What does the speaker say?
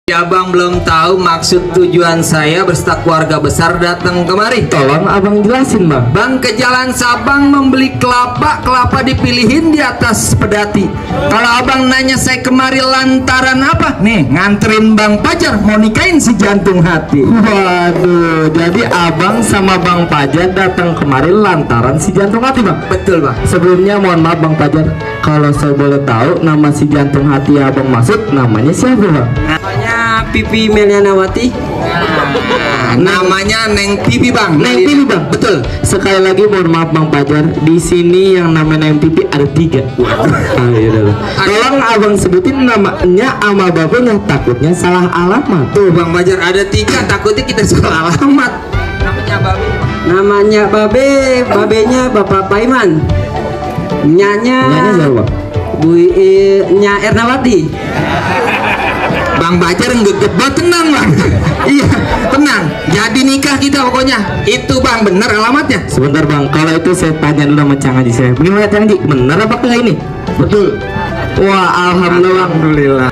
Ya Abang belum tahu maksud tujuan saya beserta keluarga besar datang kemari. Tolong abang jelasin bang. Bang ke Jalan Sabang membeli kelapa dipilihin di atas pedati. Kalau abang nanya saya kemari lantaran apa? Nih nganterin Bang Pajar mau nikahin si jantung hati. Waduh, jadi abang sama Bang Pajar datang kemarin lantaran si jantung hati bang. Betul Bang. Sebelumnya mohon maaf Bang Pajar, kalau saya boleh tahu nama si jantung hati yang abang maksud namanya siapa bang? Namanya Pipi Melianawati. Namanya Neng Pipi Bang. Neng Pipi bang. Betul. Sekali lagi mohon maaf Bang Pajar, di sini yang namanya Neng Pipi ada 3. Tolong abang sebutin namanya sama bapaknya, takutnya salah alamat. Tuh Bang Pajar ada 3, takutnya kita salah alamat. Namanya Babe. Namanya babenya Bapak Paiman. Nyanya Nyanyi siapa bang? Nya Ernawati. Bang Bajar ngegebot, tenang Bang. Iya tenang, jadi nikah kita pokoknya. Itu Bang bener alamatnya. Sebentar bang, kalau itu saya tanya dulu sama Cang Haji saya. Gimana Cang Haji, bener apa enggak ini? Betul. Wah alhamdulillah bang. Alhamdulillah.